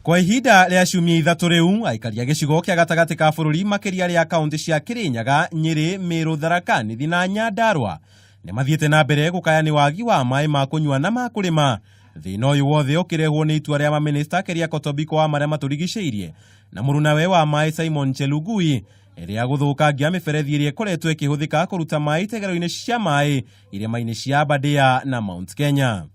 Kwa ihinda rĩa ciumia ithatũ rĩu, aikari a gĩcigo kĩa gatagatĩ ka bũrũri makĩria rĩa kaunti cia Kĩrĩnyaga, Nyĩrĩ, Mĩrũ, Tharaka Nithi na Nyandarua nĩ mathiĩte na mbere gũkaya nĩ wagi wa maĩ ma kũnyua na ma kũrĩma. Thĩna ũyũ wothe ũkĩrehwo nĩ itua rĩa mamĩnĩsta Keriako Tobiko wa marĩa matũrigicĩirie na mũrunawe wa maĩ Simon Chelugui rĩa gũthũkangia mĩberethi ĩrĩa ĩkoretwo ĩkĩhũthĩka kũruta maĩ itegero-inĩ cia maĩ irĩma-inĩ cia Aberdare na Mount Kenya.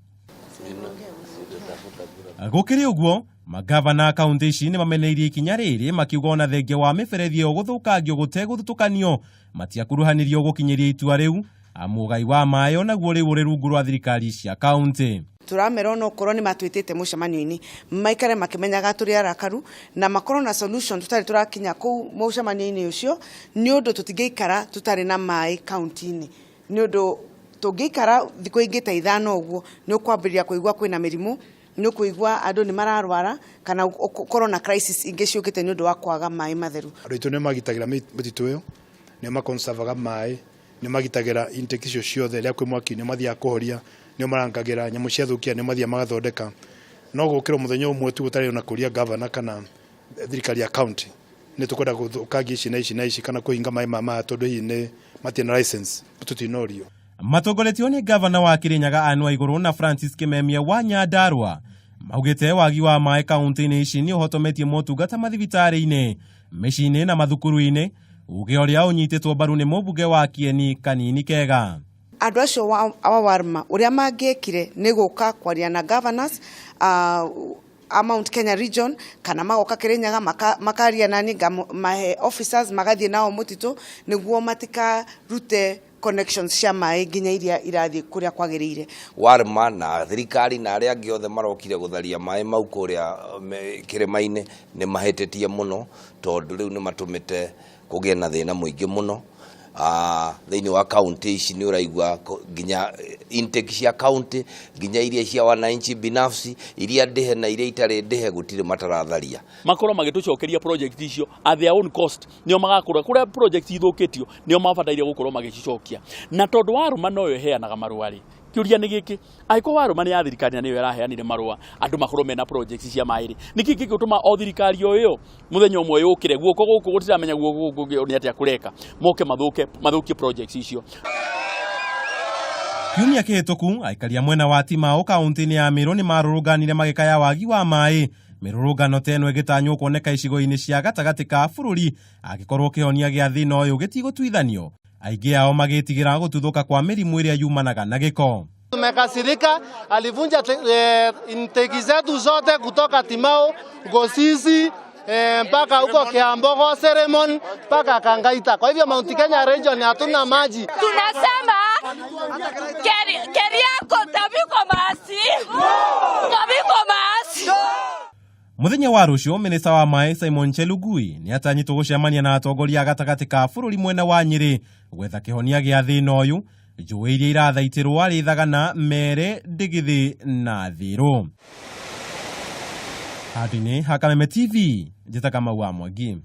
Gũkĩrĩ ũguo, magavana a kaunti ici nĩ mameneirie ikinya rĩrĩ makiuga ona thengia wa mĩberethi ĩyo gũthũkangio gũtegũthutũkanio matiakuruhanirio gũkinyĩria itua rĩu amu ũgai wa maĩ onaguo rĩu ũrĩ rungu rwa thirikari cia kaunti. Tũramera ona okorwo nĩ matwĩtĩte mũcemanio-inĩ maikare makĩmenyaga tũrĩ arakaru na makorwo na solution tũtarĩ tũrakinya kũu mũcemanio-inĩ ũcio, nĩ ũndũ tũtingĩikara tũtarĩ na maĩ kaunti-inĩ, nĩ ũndũ tũngĩikara thikũ ingĩ ta ithano ũguo nĩ ũkwambĩrĩria kũigua kwĩna mĩrimũ, nĩ ũkũigua andũ nĩ mararwara kana ũkorwo na crisis ingĩ ciũkĩte nĩ ũndũ wa kwaga maĩ matheru. Andũ aitũ nĩ magitagĩra mĩtitũ ĩyo, nĩo makonservaga maĩ, nĩo magitagĩra intake icio ciothe, rĩrĩa kwĩ mwaki nĩo mathiaga kũhoria, nĩo marangagĩra nyamũ ciathũkia nĩo mathiaga magathondeka. No gũkĩra mũthenya ũmwe tu gũtarĩ ona kũria governor kana thirikari ya county nĩ tũkwenda gũthũkangia ici na ici na ici kana kũhinga maĩ ma maya tondũ hihi nĩ matirĩ na license, tũtinorio. Matongoretio nĩ ngavana wa Kirinyaga Anne Waigũrũ na Francis Kimemia wa Nyandarua maugĩte wagi wa maĩ kaunti-inĩ ici nĩ ũhotometie motungata mathibitarĩ-inĩ, mĩciĩ-inĩ na mathukuru-inĩ, uge ũrĩa ũnyitĩtwo mbaru nĩ mũmbunge wa Kieni Kanini Kega. Andũ acio wa Warma ũrĩa mangĩekire nĩ gũka kwaria na governors a Mount Kenya region kana magoka Kirinyaga makaria nani ngamahe officers magathiĩ nao mũtitũ nĩguo matikarute connections cia maĩ nginya iria irathiĩ kũrĩa kwagĩrĩire. Warma na thirikari na arĩa angĩ othe marokire gũtharia maĩ mau kũrĩa kĩrĩma-inĩ nĩ mahĩtĩtie mũno tondũ rĩu nĩ matũmĩte kũgĩe na thĩna mũingĩ mũno thĩinĩ wa kaunti ici. Nĩ ũraigua nginya intake cia kaunti, nginya iria cia wananchi binafsi, iria ndĩhe na iria itarĩ ndĩhe, gũtirĩ mataratharia. Makorwo magĩtũcokeria project icio at their own cost, nĩo magakũra kũrĩa project ithũkĩtio, nĩo mabataire gũkorwo magĩcicokia. Na tondũ Warũma noyo ĩheanaga marũa rĩ, kĩũria nĩ gĩkĩ, angĩkorwo Warũma nĩ ya thirikari na nĩyo ĩraheanire marũa andũ makorwo mena project cia maĩ rĩ, nĩkĩ kĩngĩtũma o thirikari o ĩyo mũthenya ũmwe yũkĩre guoko gũkũ gũtiramenya guoko gũkũ nĩ atĩa kũreka moke mathũke mathũkie projects icio? Kiumia kĩhĩtũku, aikari a mwena wa Timau kaunti-inĩ ya Meru nĩ marũrũnganire magĩkaya wagi wa maĩ. Mĩrũrũngano ta ĩno ĩgĩtanywo kuoneka icigo-inĩ cia gatagatĩ ka bũrũri angĩkorwo kĩhonia gĩa thĩna ũyũ gĩtigũtuithanio, aingĩ ao magĩtigĩra gũtuthũka kwa mĩrimũ ĩrĩa yumanaga na gĩko. Tumekasirika, alivunja intake zetu zote kutoka Timau, Gosisi mpaka huko Kiambogo, Seremon mpaka Kangaita. Kwa hivyo Mount Kenya region hatuna maji. Tunasema Keriako Tobiko masi. Tobiko masi. Mũthenya wa rũciũ, minista wa maĩ Simon Chelugui nĩ atanyĩtwo gũcemania na atongoria a gatagatĩ ka bũrũri mwena wa Nyĩrĩ gwetha kĩhonia gĩa thĩna ũyũ. Njũĩ iria irathaitĩrwo arĩ Thagana, Mere, Ndĩgĩthĩ na Thĩrũ. Handũ-inĩ ha Kameme TV, njĩtaga Kamau wa Mwangi.